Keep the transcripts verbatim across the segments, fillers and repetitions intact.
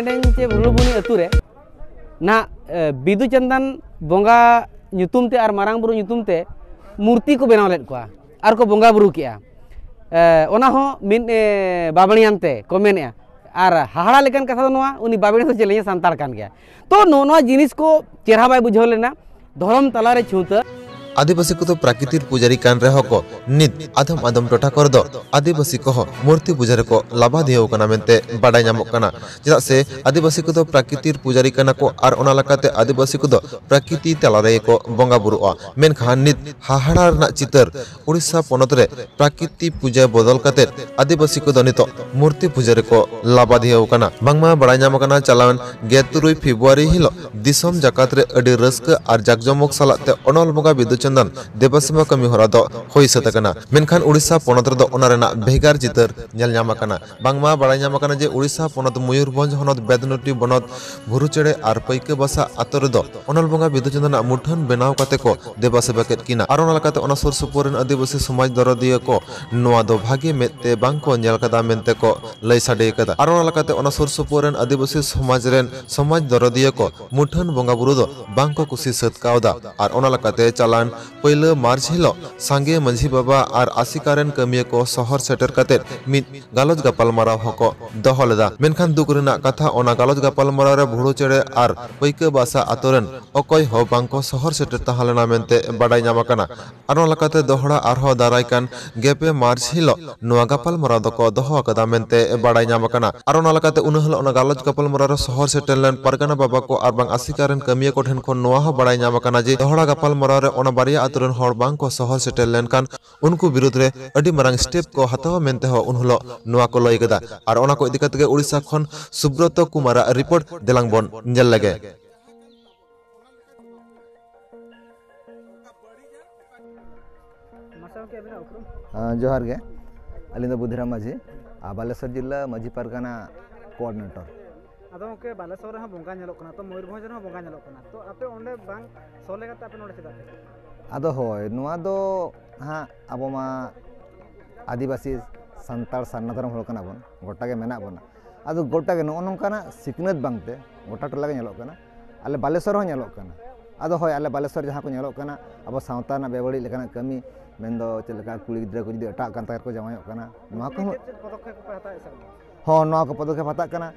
ᱱᱚᱰᱮ ᱪᱮ ᱵᱷᱩᱞᱩᱵᱩᱱᱤ ᱟᱹᱛᱩ ᱨᱮ ᱱᱟᱦᱟᱜ, ᱮ, ᱵᱤᱫᱩ ᱪᱟᱸᱫᱟᱱ ᱵᱚᱸᱜᱟ ᱧᱩᱛᱩᱢ ᱛᱮ ᱟᱨ ᱢᱟᱨᱟᱝ ᱵᱩᱨᱩ ᱧᱩᱛᱩᱢ ᱛᱮ ᱢᱩᱨᱛᱤ ᱠᱚ ᱵᱮᱱᱟᱣ ᱞᱮᱫ ᱠᱚᱣᱟ ᱟᱨ ᱠᱚ ᱵᱚᱸᱜᱟ ᱵᱩᱨᱩ ᱠᱮᱜᱼᱟ᱾ ᱮ, ᱚᱱᱟ ᱦᱚᱸ ᱢᱤᱫ, ᱮ, ᱵᱟᱵᱽᱲᱤᱭᱟᱱ ᱛᱮ ᱠᱚ ᱢᱮᱱᱮᱜᱼᱟ᱾ ᱟᱨ ᱦᱟᱦᱟᱲᱟ ᱞᱮᱠᱟᱱ ᱠᱟᱛᱷᱟ ᱫᱚ ᱱᱚᱣᱟ, ᱩᱱᱤ ᱵᱟᱵᱽᱲᱤᱭᱟᱱ ᱫᱚ ᱪᱮᱫ ᱞᱟᱹᱭᱟ, ᱥᱟᱱᱛᱟᱲ ᱠᱟᱱ ᱜᱮᱭᱟ᱾ ᱛᱚ ᱱᱚᱜᱼᱚ ᱱᱚᱣᱟ ᱡᱤᱱᱤᱥ ᱠᱚ ᱪᱮᱦᱨᱟ ᱵᱟᱭ ᱵᱩᱡᱷᱟᱹᱣ ᱞᱮᱱᱟ᱾ ᱫᱷᱚᱨᱚᱢ ᱛᱟᱞᱟᱨᱮ ᱪᱷᱩᱛᱟᱹ᱾ ᱟᱹᱫᱤᱵᱟᱹᱥᱤ ᱠᱚᱫᱚ ᱯᱨᱟᱠᱨᱤᱛᱤᱠ ᱯᱩᱡᱟᱹᱨᱤ ᱠᱟᱱ ᱨᱮᱦᱚᱸ ᱠᱚ, ᱱᱤᱛ ᱟᱫᱚᱢ ᱟᱫᱚᱢ ᱴᱚᱴᱷᱟ ᱠᱚᱨᱮ ᱫᱚ ᱟᱹᱫᱤᱵᱟᱹᱥᱤ ᱠᱚᱦᱚᱸ ᱢᱩᱨᱛᱤ ᱯᱩᱡᱟᱹ ᱨᱮᱠᱚ ᱞᱟᱵᱟᱫᱤᱭᱟᱹᱣ ᱠᱟᱱᱟ ᱢᱮᱱᱛᱮ ᱵᱟᱰᱟᱭ ᱧᱟᱢᱚᱜ ᱠᱟᱱᱟ᱾ ᱪᱮᱫᱟᱜ ᱥᱮ ᱟᱹᱫᱤᱵᱟᱹᱥᱤ ᱠᱚᱫᱚ ᱯᱨᱟᱠᱨᱤᱛᱤᱠ ᱯᱩᱡᱟᱹᱨᱤ ᱠᱟᱱᱟ ᱠᱚ ᱟᱨ ᱚᱱᱟ ᱞᱮᱠᱟᱛᱮ ᱟᱹᱫᱤᱵᱟᱹᱥᱤ ᱠᱚᱫᱚ ᱯᱨᱟᱠᱨᱤᱛᱤ ᱛᱟᱞᱟ ᱨᱮᱜᱮ ᱠᱚ ᱵᱚᱸᱜᱟ ᱵᱩᱨᱩᱜᱼᱟ᱾ ᱢᱮᱱᱠᱷᱟᱱ ᱱᱤᱛ ᱦᱟᱦᱟᱲᱟ ᱨᱮᱱᱟᱜ ᱪᱤᱛᱟᱹᱨ ᱩᱲᱤᱥᱥᱟ ᱯᱚᱱᱚᱛ ᱨᱮ ᱯᱨᱟᱠᱨᱤᱛᱤᱠ ᱯᱩᱡᱟᱹ ᱵᱚᱫᱚᱞ ᱠᱟᱛᱮ ᱟᱹᱫᱤᱵᱟᱹᱥᱤ ᱠᱚᱫᱚ ᱱᱤᱛᱚᱜ ᱢᱩᱨᱛᱤ ᱯᱩᱡᱟᱹ ᱨᱮᱠᱚ ᱞᱟᱵᱟᱫᱤᱭᱟᱹᱣ ᱠᱟᱱᱟ᱾ ᱵᱟᱝᱢᱟ ᱵᱟᱲᱟᱭ ᱧᱟᱢ ᱟᱠᱟᱱᱟ, ᱪᱟᱞᱟᱣᱮᱱ ᱜᱮᱞ ᱛᱩᱨᱩᱭ ᱯᱷᱮᱵᱽᱨᱩᱣᱟᱨᱤ ᱦᱤᱞᱳᱜ ᱫᱤᱥᱚᱢ ᱡᱟᱠᱟᱛ ᱨᱮ ᱟᱹᱰᱤ ᱨᱟᱹᱥᱠᱟᱹ ᱟᱨ ᱡᱟᱠᱡᱚᱢᱚᱠ ᱥᱟᱞᱟᱜ ᱛᱮ ᱚᱱᱚᱞ ᱵᱚᱸᱜᱟ ᱵᱤᱫᱩ ᱪᱟᱸᱫᱟᱱ ᱫᱮᱵᱟ ᱥᱮᱵᱟ ᱠᱟᱹᱢᱤ ᱦᱚᱨᱟ ᱫᱚ ᱦᱩᱭ ᱥᱟᱹᱛ ᱟᱠᱟᱱᱟ᱾ ᱢᱮᱱᱠᱷᱟᱱ ᱩᱲᱤᱥᱥᱟ ᱯᱚᱱᱚᱛ ᱨᱮᱫᱚ ᱚᱱᱟ ᱨᱮᱱᱟᱜ ᱵᱷᱮᱜᱟᱨ ᱪᱤᱛᱟᱹᱨ ᱧᱮᱞ ᱧᱟᱢ ᱟᱠᱟᱱᱟ᱾ ᱵᱟᱝᱢᱟ ᱵᱟᱲᱟᱭ ᱧᱟᱢ ᱟᱠᱟᱱᱟ ᱡᱮ ᱩᱲᱤᱥᱥᱟ ᱯᱚᱱᱚᱛ ᱢᱚᱭᱩᱨᱵᱷᱚᱸᱡᱽ ᱦᱚᱱᱚᱛ ᱵᱮᱫᱱᱩᱴᱤ ᱵᱚᱱᱚᱛ ᱵᱷᱩᱨᱩᱪᱮᱲᱮ ᱟᱨ ᱯᱟᱹᱭᱠᱟᱹ ᱵᱟᱥᱟ ᱟᱛᱳ ᱨᱮᱫᱚ ᱚᱱᱚᱞ ᱵᱚᱸᱜᱟ ᱵᱤᱫᱩ ᱪᱟᱸᱫᱟᱱᱟᱜ ᱢᱩᱴᱷᱟᱹᱱ ᱵᱮᱱᱟᱣ ᱠᱟᱛᱮ ᱠᱚ ᱫᱮᱵᱟ ᱥᱮᱵᱟ ᱠᱮᱫ ᱠᱤᱱᱟ᱾ ᱟᱨ ᱚᱱᱟ ᱞᱮᱠᱟᱛᱮ ᱚᱱᱟ ᱥᱩᱨ ᱥᱩᱯᱩᱨ ᱨᱮᱱ ᱟᱹᱫᱤᱵᱟᱹᱥᱤ ᱥᱚᱢᱟᱡᱽ ᱫᱚᱨᱚᱫᱤᱭᱟᱹ ᱠᱚ ᱱᱚᱣᱟ ᱫᱚ ᱵᱷᱟᱜᱮ ᱢᱮᱫ ᱛᱮ ᱵᱟᱝ ᱠᱚ ᱧᱮᱞ ᱠᱟᱫᱟ ᱢᱮᱱᱛᱮ ᱠᱚ ᱞᱟᱹᱭ ᱥᱟᱰᱮ ᱠᱟᱫᱟ᱾ ᱟᱨ ᱚᱱᱟ ᱞᱮᱠᱟᱛᱮ ᱚᱱᱟ ᱥᱩᱨ ᱥᱩᱯᱩᱨ ᱨᱮᱱ ᱟᱹᱫᱤᱵᱟᱹᱥᱤ ᱥᱚᱢᱟᱡᱽ ᱨᱮᱱ ᱥᱚᱢᱟᱡᱽ ᱫᱚᱨᱚᱫᱤᱭᱟᱹ ᱠᱚ ᱢᱩᱴᱷᱟᱹᱱ ᱵᱚᱸᱜᱟ ᱵᱩᱨᱩ ᱫᱚ ᱵᱟᱝ ᱠᱚ ᱠᱩᱥᱤ ᱥᱟᱹᱛ ᱠᱟᱣᱫᱟ᱾ ᱟᱨ ᱚᱱᱟ ᱞᱮᱠᱟᱛᱮ ᱪᱟᱞᱟᱱ ᱯᱩᱭᱞᱟᱹ ᱢᱟᱨᱪ ᱦᱤᱞᱳᱜ ᱥᱟᱸᱜᱮ ᱢᱟᱹᱡᱷᱤ ᱵᱟᱵᱟ ᱟᱨ ᱟᱥᱮᱠᱟ ᱨᱮᱱ ᱠᱟᱹᱢᱤᱭᱟᱹ ᱠᱚ ᱥᱚᱦᱚᱨ ᱥᱮᱴᱮᱨ ᱠᱟᱛᱮ ᱢᱤᱫ ᱜᱟᱞᱚᱪ ᱜᱟᱯᱟᱞᱢᱟᱨᱟᱣ ᱦᱚᱸᱠᱚ ᱫᱚᱦᱚ ᱞᱮᱫᱟ᱾ ᱢᱮᱱᱠᱷᱟᱱ ᱫᱩᱠ ᱨᱮᱱᱟᱜ ᱠᱟᱛᱷᱟ, ᱚᱱᱟ ᱜᱟᱞᱚᱪ ᱜᱟᱯᱟᱞᱢᱟᱨᱟᱣ ᱨᱮ ᱵᱷᱩᱲᱩ ᱪᱮᱬᱮ ᱟᱨ ᱯᱟᱹᱭᱠᱟᱹ ᱵᱟᱥᱟ ᱟᱛᱳ ᱨᱮᱱ ᱚᱠᱚᱭ ᱦᱚᱸ ᱵᱟᱝ ᱠᱚ ᱥᱚᱦᱚᱨ ᱥᱮᱴᱮᱨ ᱛᱟᱦᱮᱸ ᱞᱮᱱᱟ ᱢᱮᱱᱛᱮ ᱵᱟᱰᱟᱭ ᱧᱟᱢ ᱟᱠᱟᱱᱟ᱾ ᱟᱨ ᱚᱱᱟ ᱞᱮᱠᱟᱛᱮ ᱫᱚᱦᱲᱟ ᱟᱨᱦᱚᱸ ᱫᱟᱨᱟᱭ ᱠᱟᱱ ᱜᱮᱞ ᱯᱮ ᱢᱟᱨᱪ ᱦᱤᱞᱳᱜ ᱱᱚᱣᱟ ᱜᱟᱯᱟᱞᱢᱟᱨᱟᱣ ᱫᱚᱠᱚ ᱫᱚᱦᱚ ᱟᱠᱟᱫᱟ ᱢᱮᱱᱛᱮ ᱵᱟᱰᱟᱭ ᱧᱟᱢ ᱟᱠᱟᱱᱟ᱾ ᱟᱨ ᱚᱱᱟ ᱞᱮᱠᱟᱛᱮ ᱩᱱ ᱦᱤᱞᱳᱜ ᱚᱱᱟ ᱜᱟᱞᱚᱪ ᱜᱟᱯᱟᱞᱢᱟᱨᱟᱣ ᱨᱮ ᱥᱚᱦᱚᱨ ᱥᱮᱴᱮᱨ ᱞᱮᱱ ᱯᱟᱨᱜᱟᱱᱟ ᱵᱟᱵᱟ ᱠᱚ ᱟᱨ ᱵᱟᱝ ᱟᱥᱮᱠᱟ ᱨᱮᱱ ᱠᱟᱹᱢᱤᱭᱟᱹ ᱠᱚ ᱴᱷᱮᱱ ᱠᱷᱚᱱ ᱱᱚᱣᱟ ᱦᱚᱸ ᱵᱟᱰᱟᱭ ᱧᱟᱢ ᱟᱠᱟᱱᱟ ᱡᱮ ᱫᱚᱦᱲᱟ ᱜᱟᱯᱟᱞᱢᱟᱨᱟᱣ ᱨᱮ ᱚᱱᱟ ᱵᱟᱨᱭᱟ ᱟᱛᱳ ᱨᱮᱱ ᱦᱚᱲ ᱵᱟᱝ ᱠᱚ ᱥᱚᱦᱚᱨ ᱥᱮᱴᱮᱨ ᱞᱮᱱᱠᱷᱟᱱ ᱩᱱᱠᱩ ᱵᱤᱨᱩᱫᱽ ᱨᱮ ᱟᱹᱰᱤ ᱢᱟᱨᱟᱝ ᱥᱴᱮᱯ ᱠᱚ ᱦᱟᱛᱟᱣᱟ ᱢᱮᱱᱛᱮ ᱦᱚᱸ ᱩᱱ ᱦᱤᱞᱳᱜ ᱱᱚᱣᱟ ᱠᱚ ᱞᱟᱹᱭ ᱠᱮᱫᱟ᱾ ᱟᱨ ᱚᱱᱟ ᱠᱚ ᱤᱫᱤ ᱠᱟᱛᱮ ᱜᱮ ᱩᱲᱤᱥᱥᱟ ᱠᱷᱚᱱ ᱥᱩᱵᱨᱚᱛᱚ ᱠᱩᱢᱟᱨᱟᱜ ᱨᱤᱯᱳᱨᱴ ᱫᱮᱞᱟᱝ ᱵᱚᱱ ᱧᱮᱞ ᱞᱮᱜᱮ᱾ ᱢᱟᱥᱮ ᱜᱚᱢᱠᱮ ᱟᱹᱵᱤᱱᱟᱜ ᱩᱯᱨᱩᱢ? ᱟᱸ, ᱡᱚᱦᱟᱨ ᱜᱮ᱾ ᱟᱹᱞᱤᱧ ᱫᱚ ᱵᱩᱫᱷᱤᱨᱟᱢ ᱢᱟᱹᱡᱷᱤ, ᱟᱨ ᱵᱟᱞᱮᱥᱚᱨ ᱡᱤᱞᱟ ᱢᱟᱹᱡᱷᱤ ᱯᱟᱨᱜᱟᱱᱟ ᱠᱳᱚᱨᱰᱤᱱᱮᱴᱚᱨ᱾ ᱟᱫᱚ ᱜᱚᱢᱠᱮ, ᱵᱟᱞᱮᱥᱚᱨ ᱨᱮᱦᱚᱸ ᱵᱚᱸᱜᱟ ᱧᱮᱞᱚᱜ ᱠᱟᱱᱟ, ᱛᱚ ᱢᱚᱭᱩᱨᱵᱷᱚᱸᱡᱽ ᱨᱮᱦᱚᱸ ᱵᱚᱸᱜᱟ ᱧᱮᱞᱚᱜ ᱠᱟᱱᱟ, ᱛᱚ ᱟᱯᱮ ᱚᱸᱰᱮ ᱵᱟᱝ ᱥᱚᱦᱚᱨ ᱞᱮᱠᱟᱛᱮ ᱟᱯᱮ ᱱᱚᱰᱮ ᱪᱮᱫᱟᱜ ᱯᱮ? ᱟᱫᱚ ᱦᱳᱭ, ᱱᱚᱣᱟ ᱫᱚ ᱦᱟᱸᱜ ᱟᱵᱚ ᱢᱟ ᱟᱹᱫᱤᱵᱟᱹᱥᱤ ᱥᱟᱱᱛᱟᱲ ᱥᱟᱨᱱᱟ ᱫᱷᱚᱨᱚᱢ ᱦᱚᱲ ᱠᱟᱱᱟ ᱵᱚᱱ, ᱜᱚᱴᱟ ᱜᱮ ᱢᱮᱱᱟᱜ ᱵᱚᱱᱟ᱾ ᱟᱫᱚ ᱜᱚᱴᱟ ᱜᱮ ᱱᱚᱜᱼᱚ ᱱᱚᱝᱠᱟᱱᱟᱜ ᱥᱤᱠᱷᱱᱟᱹᱛ ᱵᱟᱝᱛᱮ ᱜᱚᱴᱟ ᱴᱚᱞᱟ ᱜᱮ ᱧᱮᱞᱚᱜ ᱠᱟᱱᱟ᱾ ᱟᱞᱮ ᱵᱟᱞᱮᱥᱚᱨ ᱦᱚᱸ ᱧᱮᱞᱚᱜ ᱠᱟᱱᱟ᱾ ᱟᱫᱚ ᱦᱳᱭ, ᱟᱞᱮ ᱵᱟᱞᱮᱥᱚᱨ ᱡᱟᱦᱟᱸ ᱠᱚ ᱧᱮᱞᱚᱜ ᱠᱟᱱᱟ, ᱟᱵᱚ ᱥᱟᱶᱛᱟ ᱨᱮᱱᱟᱜ ᱵᱮᱵᱟᱹᱲᱤᱡ ᱞᱮᱠᱟᱱᱟᱜ ᱠᱟᱹᱢᱤ, ᱢᱮᱱᱫᱚ ᱪᱮᱫ ᱞᱮᱠᱟ ᱠᱩᱲᱤ ᱜᱤᱫᱽᱨᱟᱹ ᱠᱚ ᱡᱩᱫᱤ ᱮᱴᱟᱜ ᱠᱟᱱ ᱛᱟᱠᱚ ᱠᱚ ᱡᱟᱶᱟᱭᱚᱜ ᱠᱟᱱᱟ, ᱱᱚᱣᱟ ᱠᱚᱦᱚᱸ᱾ ᱪᱮᱫ ᱪᱮᱫ ᱯᱚᱫᱚᱠᱷᱮᱯ ᱠᱚᱯᱮ ᱦᱟᱛᱟᱣᱮᱫ ᱥᱮ ᱵᱟᱝ? ᱦᱚᱸ, ᱱᱚᱣᱟ ᱠᱚ ᱯᱚᱫᱚᱠᱷᱮᱯ ᱦᱟᱛᱟᱜ ᱠᱟᱱᱟ᱾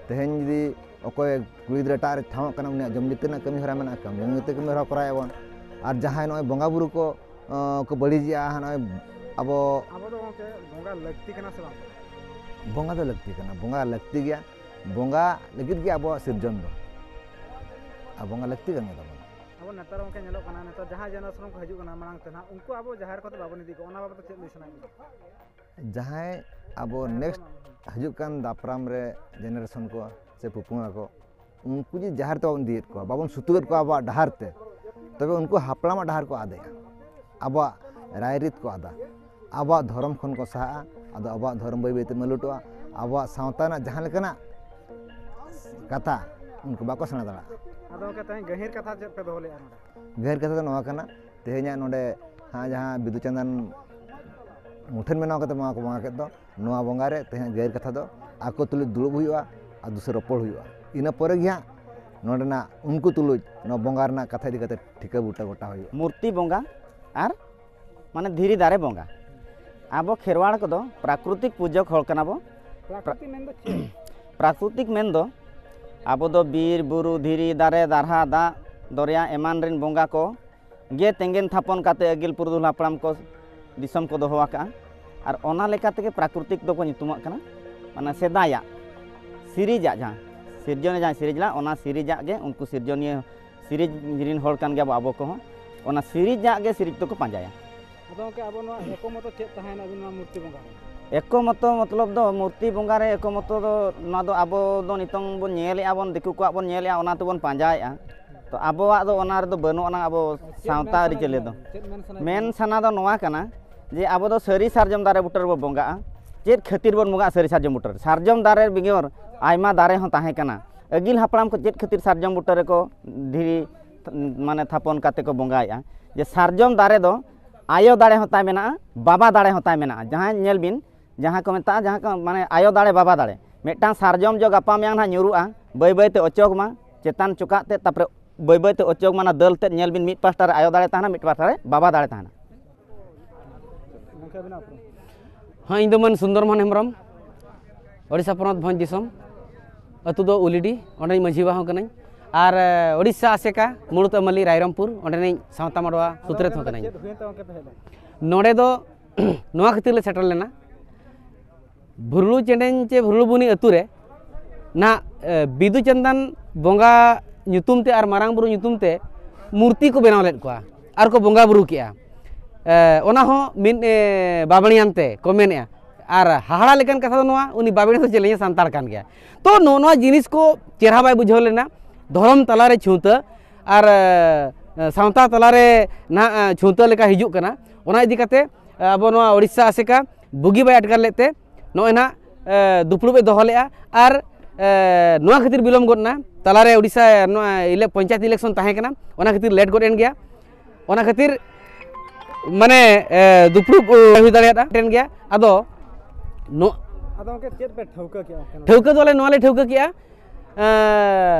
ᱛᱮᱦᱮᱧ ᱡᱩᱫᱤ ᱚᱠᱚᱭ ᱠᱩᱲᱤ ᱜᱤᱫᱽᱨᱟᱹ ᱮᱴᱟᱜ ᱨᱮ ᱴᱷᱟᱶᱚᱜ ᱠᱟᱱᱟ, ᱩᱱᱤᱭᱟᱜ ᱡᱚᱢ ᱡᱟᱹᱛᱤ ᱨᱮᱱᱟᱜ ᱠᱟᱹᱢᱤ ᱦᱚᱨᱟ ᱢᱮᱱᱟᱜᱼᱟ, ᱠᱟᱹᱢᱤ ᱡᱚᱢ ᱡᱟᱹᱛᱤ ᱠᱟᱹᱢᱤ ᱦᱚᱨᱟ ᱠᱚᱨᱟᱣᱮᱫᱼᱟ ᱵᱚᱱ᱾ ᱟᱨ ᱡᱟᱦᱟᱸᱭ ᱱᱚᱜᱼᱚᱭ ᱵᱚᱸᱜᱟ ᱵᱩᱨᱩ ᱠᱚ, ᱟᱸ, ᱠᱚ ᱵᱟᱹᱲᱤᱡᱮᱜᱼᱟ, ᱱᱚᱜᱼᱚᱭ ᱟᱵᱚ᱾ ᱟᱵᱚ ᱫᱚ ᱜᱚᱢᱠᱮ ᱵᱚᱸᱜᱟ ᱞᱟᱹᱠᱛᱤ ᱠᱟᱱᱟ ᱥᱮ ᱵᱟᱝ? ᱵᱚᱸᱜᱟ ᱫᱚ ᱞᱟᱹᱠᱛᱤ ᱠᱟᱱᱟ, ᱵᱚᱸᱜᱟ ᱞᱟᱹᱠᱛᱤ ᱜᱮᱭᱟ᱾ ᱵᱚᱸᱜᱟ ᱞᱟᱹᱜᱤᱫ ᱜᱮ ᱟᱵᱚᱣᱟᱜ ᱥᱤᱨᱡᱚᱱ ᱫᱚ᱾ ᱟᱨ ᱵᱚᱸᱜᱟ ᱞᱟᱹᱠᱛᱤ ᱠᱟᱱ ᱜᱮ ᱛᱟᱵᱚᱱᱟ᱾ ᱟᱵᱚ ᱱᱮᱛᱟᱨ ᱜᱚᱢᱠᱮ ᱧᱮᱞᱚᱜ ᱠᱟᱱᱟ, ᱱᱮᱛᱟᱨ ᱡᱟᱦᱟᱸ ᱡᱮᱱᱟᱨᱮᱥᱚᱱ ᱠᱚ ᱦᱤᱡᱩᱜ ᱠᱟᱱᱟ ᱢᱟᱲᱟᱝ ᱛᱮ ᱱᱟᱦᱟᱜ, ᱩᱱᱠᱩ ᱟᱵᱚ ᱡᱟᱦᱮᱨ ᱠᱚᱫᱚ ᱵᱟᱵᱚᱱ ᱤᱫᱤ ᱠᱚᱣᱟ, ᱚᱱᱟ ᱵᱟᱵᱚᱫ ᱛᱮ ᱪᱮᱫ ᱞᱟᱹᱭ ᱥᱟᱱᱟᱭᱮᱫ ᱵᱮᱱᱟ? ᱡᱟᱦᱟᱸᱭ ᱟᱵᱚ ᱱᱮᱠᱥᱴ ᱦᱤᱡᱩᱜ ᱠᱟᱱ ᱫᱟᱯᱨᱟᱢ ᱨᱮ ᱡᱮᱱᱟᱨᱮᱥᱚᱱ ᱠᱚ ᱥᱮ ᱯᱚᱯᱚᱝᱲᱟ ᱠᱚ, ᱩᱱᱠᱩ ᱡᱩᱫᱤ ᱡᱟᱦᱮᱨ ᱛᱮ ᱵᱟᱵᱚᱱ ᱤᱫᱤᱭᱮᱫ ᱠᱚᱣᱟ, ᱵᱟᱵᱚᱱ ᱥᱩᱛᱩᱜᱮᱫ ᱠᱚᱣᱟ ᱟᱵᱚᱣᱟᱜ ᱰᱟᱦᱟᱨ ᱛᱮ, ᱛᱚᱵᱮ ᱩᱱᱠᱩ ᱦᱟᱯᱲᱟᱢᱟᱜ ᱰᱟᱦᱟᱨ ᱠᱚ ᱟᱫᱮᱜᱼᱟ, ᱟᱵᱚᱣᱟᱜ ᱨᱟᱭᱨᱤᱛ ᱠᱚ ᱟᱫᱟ, ᱟᱵᱚᱣᱟᱜ ᱫᱷᱚᱨᱚᱢ ᱠᱷᱚᱱ ᱠᱚ ᱥᱟᱦᱟᱜᱼᱟ᱾ ᱟᱫᱚ ᱟᱵᱚᱣᱟᱜ ᱫᱷᱚᱨᱚᱢ ᱵᱟᱹᱭ ᱵᱟᱹᱭᱛᱮ ᱢᱟᱞᱚᱴᱚᱜᱼᱟ᱾ ᱟᱵᱚᱣᱟᱜ ᱥᱟᱶᱛᱟ ᱨᱮᱱᱟᱜ ᱡᱟᱦᱟᱸ ᱞᱮᱠᱟᱱᱟᱜ ᱠᱟᱛᱷᱟ, ᱩᱱᱠᱩ ᱵᱟᱠᱚ ᱥᱮᱬᱟ ᱫᱟᱲᱮᱭᱟᱜᱼᱟ᱾ ᱟᱫᱚ ᱜᱚᱢᱠᱮ, ᱛᱮᱦᱮᱧ ᱜᱟᱹᱦᱤᱨ ᱠᱟᱛᱷᱟ ᱪᱮᱫ ᱯᱮ ᱫᱚᱦᱚ ᱞᱮᱫᱼᱟ ᱱᱚᱰᱮ? ᱜᱟᱹᱦᱤᱨ ᱠᱟᱛᱷᱟ ᱫᱚ ᱱᱚᱣᱟ ᱠᱟᱱᱟ, ᱛᱮᱦᱮᱧᱟᱜ ᱱᱚᱰᱮ ᱦᱟᱸ ᱡᱟᱦᱟᱸ ᱵᱤᱫᱩ ᱪᱟᱸᱫᱟᱱ ᱢᱩᱴᱷᱟᱹᱱ ᱵᱮᱱᱟᱣ ᱠᱟᱛᱮ ᱵᱚᱸᱜᱟ ᱠᱚ ᱵᱚᱸᱜᱟ ᱠᱮᱫ ᱫᱚ, ᱱᱚᱣᱟ ᱵᱚᱸᱜᱟ ᱨᱮ ᱛᱮᱦᱮᱧ ᱜᱟᱹᱦᱤᱨ ᱠᱟᱛᱷᱟ ᱫᱚ ᱟᱠᱚ ᱛᱩᱞᱩᱡ ᱫᱩᱲᱩᱵ ᱦᱩᱭᱩᱜᱼᱟ ᱟᱨ ᱫᱩᱥᱨᱟᱹ ᱨᱚᱯᱚᱲ ᱦᱩᱭᱩᱜᱼᱟ᱾ ᱤᱱᱟᱹ ᱯᱚᱨᱮ ᱜᱮ ᱦᱟᱸᱜ ᱱᱚᱰᱮᱱᱟᱜ ᱩᱱᱠᱩ ᱛᱩᱞᱩᱡ ᱱᱚᱣᱟ ᱵᱚᱸᱜᱟ ᱨᱮᱱᱟᱜ ᱠᱟᱛᱷᱟ ᱤᱫᱤ ᱠᱟᱛᱮ ᱴᱷᱤᱠᱟᱹ ᱵᱩᱴᱟᱹ ᱜᱚᱴᱟ ᱦᱩᱭᱩᱜᱼᱟ᱾ ᱢᱩᱨᱛᱤ ᱵᱚᱸᱜᱟ ᱟᱨ ᱢᱟᱱᱮ ᱫᱷᱤᱨᱤ ᱫᱟᱨᱮ ᱵᱚᱸᱜᱟ᱾ ᱟᱵᱚ ᱠᱷᱮᱨᱣᱟᱲ ᱠᱚᱫᱚ ᱯᱨᱟᱠᱨᱤᱛᱤᱠ ᱯᱩᱡᱚᱠ ᱦᱚᱲ ᱠᱟᱱᱟ ᱵᱚ᱾ ᱯᱨᱟᱠᱨᱤᱛᱤᱠ ᱢᱮᱱᱫᱚ ᱪᱮᱫ? ᱯᱨᱟᱠᱨᱤᱛᱤᱠ ᱢᱮᱱᱫᱚ ᱟᱵᱚ ᱫᱚ ᱵᱤᱨ, ᱵᱩᱨᱩ, ᱫᱷᱤᱨᱤ, ᱫᱟᱨᱮ, ᱫᱟᱨᱦᱟ, ᱫᱟᱜ, ᱫᱚᱨᱭᱟ ᱮᱢᱟᱱ ᱨᱮᱱ ᱵᱚᱸᱜᱟ ᱠᱚ ᱜᱮ ᱛᱮᱸᱜᱮᱱ ᱛᱷᱟᱯᱚᱱ ᱠᱟᱛᱮ ᱟᱹᱜᱤᱞ ᱯᱩᱨᱩᱫᱷᱩᱞ ᱦᱟᱯᱲᱟᱢ ᱠᱚ ᱫᱤᱥᱚᱢ ᱠᱚ ᱫᱚᱦᱚ ᱟᱠᱟᱫᱼᱟ᱾ ᱟᱨ ᱚᱱᱟ ᱞᱮᱠᱟ ᱛᱮᱜᱮ ᱯᱨᱟᱠᱨᱤᱛᱤᱠ ᱫᱚᱠᱚ ᱧᱩᱛᱩᱢᱟᱜ ᱠᱟᱱᱟ, ᱢᱟᱱᱮ ᱥᱮᱫᱟᱭᱟᱜ ᱥᱤᱨᱤᱡᱟᱜ, ᱡᱟᱦᱟᱸ ᱥᱤᱨᱡᱚᱱᱤᱭᱟᱹ ᱡᱟᱦᱟᱸᱭ ᱥᱤᱨᱤᱡ ᱞᱮᱫᱼᱟ, ᱚᱱᱟ ᱥᱤᱨᱤᱡᱟᱜ ᱜᱮ ᱩᱱᱠᱩ ᱥᱤᱨᱡᱚᱱᱤᱭᱟᱹ ᱥᱤᱨᱤᱡ ᱨᱤᱱ ᱦᱚᱲ ᱠᱟᱱ ᱜᱮᱭᱟ ᱵᱚ ᱟᱵᱚ ᱠᱚᱦᱚᱸ᱾ ᱚᱱᱟ ᱥᱤᱨᱤᱡᱟᱜ ᱜᱮ ᱥᱤᱨᱤᱡ ᱫᱚᱠᱚ ᱯᱟᱸᱡᱟᱭᱟ᱾ ᱟᱫᱚ ᱜᱚᱢᱠᱮ, ᱟᱵᱚ ᱱᱚᱣᱟ ᱮᱠᱚᱢᱚᱛᱚ ᱪᱮᱫ ᱛᱟᱦᱮᱸᱭᱮᱱᱟ ᱟᱵᱤᱱ ᱱᱚᱣᱟ ᱢᱩᱨᱛᱤ ᱵᱚᱸᱜᱟ ᱨᱮ? ᱮᱠᱚᱢᱚᱛᱚ ᱢᱚᱛᱞᱚᱵ ᱫᱚ ᱢᱩᱨᱛᱤ ᱵᱚᱸᱜᱟ ᱨᱮ ᱮᱠᱚᱢᱚᱛᱚ ᱫᱚ ᱱᱚᱣᱟ ᱫᱚ ᱟᱵᱚ ᱫᱚ ᱱᱤᱛᱚᱝ ᱵᱚᱱ ᱧᱮᱞᱮᱫᱼᱟ ᱵᱚᱱ, ᱫᱤᱠᱩ ᱠᱚᱣᱟᱜ ᱵᱚᱱ ᱧᱮᱞᱮᱫᱼᱟ, ᱚᱱᱟ ᱛᱮᱵᱚᱱ ᱯᱟᱸᱡᱟᱭᱮᱫᱼᱟ᱾ ᱛᱚ ᱟᱵᱚᱣᱟᱜ ᱫᱚ ᱚᱱᱟ ᱨᱮᱫᱚ ᱵᱟᱹᱱᱩᱜ ᱟᱱᱟ, ᱟᱵᱚ ᱪᱮᱫ ᱥᱟᱶᱛᱟ ᱢᱮᱱ ᱥᱟᱱᱟᱭᱮᱫ ᱟᱹᱨᱤᱪᱟᱹᱞᱤ ᱵᱮᱱᱟ? ᱫᱚ᱾ ᱪᱮᱫ ᱢᱮᱱ ᱥᱟᱱᱟᱭᱮᱫ ᱢᱮᱱ ᱵᱮᱱᱟ? ᱥᱟᱱᱟ ᱫᱚ ᱱᱚᱣᱟ ᱠᱟᱱᱟ ᱡᱮ ᱟᱵᱚ ᱫᱚ ᱥᱟᱹᱨᱤ ᱥᱟᱨᱡᱚᱢ ᱫᱟᱨᱮ ᱵᱩᱴᱟᱹ ᱨᱮᱵᱚ ᱵᱚᱸᱜᱟᱜᱼᱟ᱾ ᱪᱮᱫ ᱠᱷᱟᱹᱛᱤᱨ ᱵᱚᱱ ᱵᱚᱸᱜᱟᱜᱼᱟ ᱥᱟᱹᱨᱤ ᱥᱟᱨᱡᱚᱢ ᱵᱩᱴᱟᱹ ᱨᱮ? ᱥᱟᱨᱡᱚᱢ ᱫᱟᱨᱮ ᱵᱮᱜᱚᱨ ᱟᱭᱢᱟ ᱫᱟᱨᱮ ᱦᱚᱸ ᱛᱟᱦᱮᱸ ᱠᱟᱱᱟ᱾ ᱟᱹᱜᱤᱞ ᱦᱟᱯᱲᱟᱢ ᱠᱚ ᱪᱮᱫ ᱠᱷᱟᱹᱛᱤᱨ ᱥᱟᱨᱡᱚᱢ ᱵᱩᱴᱟᱹ ᱨᱮᱠᱚ ᱫᱷᱤᱨᱤ ᱢᱟᱱᱮ ᱛᱷᱟᱯᱚᱱ ᱠᱟᱛᱮ ᱠᱚ ᱵᱚᱸᱜᱟᱭᱮᱫᱼᱟ? ᱡᱮ ᱥᱟᱨᱡᱚᱢ ᱫᱟᱨᱮ ᱫᱚ ᱟᱭᱳ ᱫᱟᱲᱮ ᱦᱚᱸ ᱛᱟᱭ ᱢᱮᱱᱟᱜᱼᱟ, ᱵᱟᱵᱟ ᱫᱟᱲᱮ ᱦᱚᱸ ᱛᱟᱭ ᱢᱮᱱᱟᱜᱼᱟ᱾ ᱡᱟᱦᱟᱸᱭ ᱧᱮᱞ ᱵᱤᱱ, ᱡᱟᱦᱟᱸ ᱠᱚ ᱢᱮᱛᱟᱜᱼᱟ, ᱡᱟᱦᱟᱸ ᱠᱚ ᱢᱟᱱᱮ ᱟᱭᱳ ᱫᱟᱲᱮ, ᱵᱟᱵᱟ ᱫᱟᱲᱮ, ᱢᱤᱫᱴᱟᱝ ᱥᱟᱨᱡᱚᱢ ᱡᱚ ᱜᱟᱯᱟ ᱢᱮᱭᱟᱝ ᱱᱟᱦᱟᱜ ᱧᱩᱨᱩᱜᱼᱟ, ᱵᱟᱹᱭ ᱵᱟᱹᱭ ᱛᱮ ᱚᱪᱚᱜᱽ ᱢᱟ ᱪᱮᱛᱟᱱ ᱪᱚᱠᱟᱜ ᱛᱮ, ᱛᱟᱨᱯᱚᱨᱮ ᱵᱟᱹᱭ ᱵᱟᱹᱭ ᱛᱮ ᱚᱪᱚᱜᱽ ᱢᱟ ᱚᱱᱟ ᱫᱟᱹᱞ ᱛᱮᱫ᱾ ᱧᱮᱞ ᱵᱤᱱ, ᱢᱤᱫ ᱯᱟᱥᱴᱟ ᱨᱮ ᱟᱭᱳ ᱫᱟᱲᱮ ᱛᱟᱦᱮᱱᱟ, ᱢᱤᱫ ᱯᱟᱥᱴᱟ ᱨᱮ ᱵᱟᱵᱟ ᱫᱟᱲᱮ ᱛᱟᱦᱮᱱᱟ᱾ ᱦᱮᱸ, ᱤᱧ ᱫᱚ ᱢᱟᱹᱱ ᱥᱩᱱᱫᱚᱨ ᱢᱳᱦᱚᱱ ᱦᱮᱢᱵᱨᱚᱢ, ᱳᱰᱤᱥᱟ ᱯᱚᱱᱚᱛ ᱵᱷᱚᱸᱡᱽ ᱫᱤᱥᱚᱢ, ᱟᱹᱛᱩ ᱫᱚ ᱩᱞᱤᱰᱤ, ᱚᱸᱰᱮᱧ ᱢᱟᱹᱡᱷᱤ ᱵᱟᱵᱟ ᱦᱚᱸ ᱠᱟᱹᱱᱟᱹᱧ᱾ ᱟᱨ, ᱮ, ᱳᱰᱤᱥᱟ ᱟᱥᱮᱠᱟ ᱢᱩᱲᱩᱛ ᱟᱹᱢᱟᱹᱞᱤ ᱨᱟᱭᱨᱚᱢᱯᱩᱨ, ᱚᱸᱰᱮᱱᱤᱡ ᱥᱟᱶᱛᱟ ᱢᱟᱰᱣᱟ ᱥᱩᱛᱨᱮᱛ ᱦᱚᱸ ᱠᱟᱹᱱᱟᱹᱧ᱾ ᱪᱮᱫ ᱦᱩᱭᱮᱱ ᱛᱟᱢᱟ ᱚᱱᱠᱟ ᱯᱮ ᱦᱮᱡ ᱞᱮᱱᱟ? ᱱᱚᱰᱮ ᱫᱚ ᱱᱚᱣᱟ ᱠᱷᱟᱹᱛᱤᱨ ᱞᱮ ᱥᱮᱴᱮᱨ ᱞᱮᱱᱟ, ᱵᱷᱩᱨᱞᱩ ᱪᱮᱸᱰᱮᱧ ᱪᱮ ᱵᱷᱩᱨᱞᱩ ᱵᱩᱱᱤ ᱟᱹᱛᱩ ᱨᱮ ᱱᱟᱦᱟᱜ, ᱮ, ᱵᱤᱫᱩ ᱪᱟᱸᱫᱟᱱ ᱵᱚᱸᱜᱟ ᱧᱩᱛᱩᱢ ᱛᱮ ᱟᱨ ᱢᱟᱨᱟᱝ ᱵᱩᱨᱩ ᱧᱩᱛᱩᱢ ᱛᱮ ᱢᱩᱨᱛᱤ ᱠᱚ ᱵᱮᱱᱟᱣ ᱞᱮᱫ ᱠᱚᱣᱟ ᱟᱨ ᱠᱚ ᱵᱚᱸᱜᱟ ᱵᱩᱨᱩ ᱠᱮᱜᱼᱟ᱾ ᱮ, ᱚᱱᱟ ᱦᱚᱸ ᱢᱤᱫ, ᱮ, ᱵᱟᱵᱽᱲᱤᱭᱟᱱ ᱛᱮ ᱠᱚ ᱢᱮᱱᱮᱜᱼᱟ᱾ ᱟᱨ ᱦᱟᱦᱟᱲᱟ ᱞᱮᱠᱟᱱ ᱠᱟᱛᱷᱟ ᱫᱚ ᱱᱚᱣᱟ, ᱩᱱᱤ ᱵᱟᱵᱽᱲᱤᱭᱟᱱ ᱫᱚ ᱪᱮᱫ ᱞᱟᱹᱭᱟ, ᱥᱟᱱᱛᱟᱲ ᱠᱟᱱ ᱜᱮᱭᱟ᱾ ᱛᱚ ᱱᱚᱜᱼᱚ ᱱᱚᱣᱟ ᱡᱤᱱᱤᱥ ᱠᱚ ᱪᱮᱦᱨᱟ ᱵᱟᱭ ᱵᱩᱡᱷᱟᱹᱣ ᱞᱮᱱᱟ᱾ ᱫᱷᱚᱨᱚᱢ ᱛᱟᱞᱟᱨᱮ ᱪᱷᱩᱸᱛᱟᱹ ᱟᱨ, ᱮ, ᱥᱟᱶᱛᱟ ᱛᱟᱞᱟᱨᱮ ᱱᱟᱦᱟᱜ, ᱮ, ᱪᱷᱩᱸᱛᱟᱹ ᱞᱮᱠᱟ ᱦᱤᱡᱩᱜ ᱠᱟᱱᱟ᱾ ᱚᱱᱟ ᱤᱫᱤ ᱠᱟᱛᱮ, ᱮ, ᱟᱵᱚ ᱱᱚᱣᱟ ᱳᱰᱤᱥᱟ ᱟᱥᱮᱠᱟ ᱵᱩᱜᱤ ᱵᱟᱭ ᱟᱴᱠᱟᱨ ᱞᱮᱫ ᱛᱮ ᱱᱚᱜᱼᱚᱭ ᱱᱟᱦᱟᱜ, ᱮ, ᱫᱩᱯᱲᱩᱵ ᱮ ᱫᱚᱦᱚ ᱞᱮᱫᱼᱟ᱾ ᱟᱨ, ᱮ, ᱱᱚᱣᱟ ᱠᱷᱟᱹᱛᱤᱨ ᱵᱤᱞᱚᱢ ᱜᱚᱫ ᱮᱱᱟ, ᱛᱟᱞᱟᱨᱮ ᱳᱰᱤᱥᱟ ᱱᱚᱣᱟ ᱤᱞᱮ-, ᱯᱚᱧᱪᱟᱭᱮᱛ ᱤᱞᱮᱠᱥᱚᱱ ᱛᱟᱦᱮᱸ ᱠᱟᱱᱟ, ᱚᱱᱟ ᱠᱷᱟᱹᱛᱤᱨ ᱞᱮᱴ ᱜᱚᱫ ᱮᱱ ᱜᱮᱭᱟ᱾ ᱚᱱᱟ ᱠᱷᱟᱹᱛᱤᱨ ᱢᱟᱱᱮ, ᱮ, ᱫᱩᱯᱲᱩᱵ, ᱮ, ᱦᱩᱭ ᱫᱟᱲᱮᱭᱟᱫᱼᱟ ᱴᱷᱮᱱ ᱜᱮᱭᱟ᱾ ᱟᱫᱚ ᱱᱚ- ᱟᱫᱚ ᱜᱚᱢᱠᱮ, ᱪᱮᱫ ᱯᱮ ᱴᱷᱟᱹᱣᱠᱟᱹ ᱠᱮᱜᱼᱟ ᱚᱱᱠᱟᱱᱟᱜ? ᱴᱷᱟᱹᱣᱠᱟᱹ ᱫᱚ ᱟᱞᱮ ᱱᱚᱣᱟ ᱞᱮ ᱴᱷᱟᱹᱣᱠᱟᱹ ᱠᱮᱜᱼᱟ, ᱮ,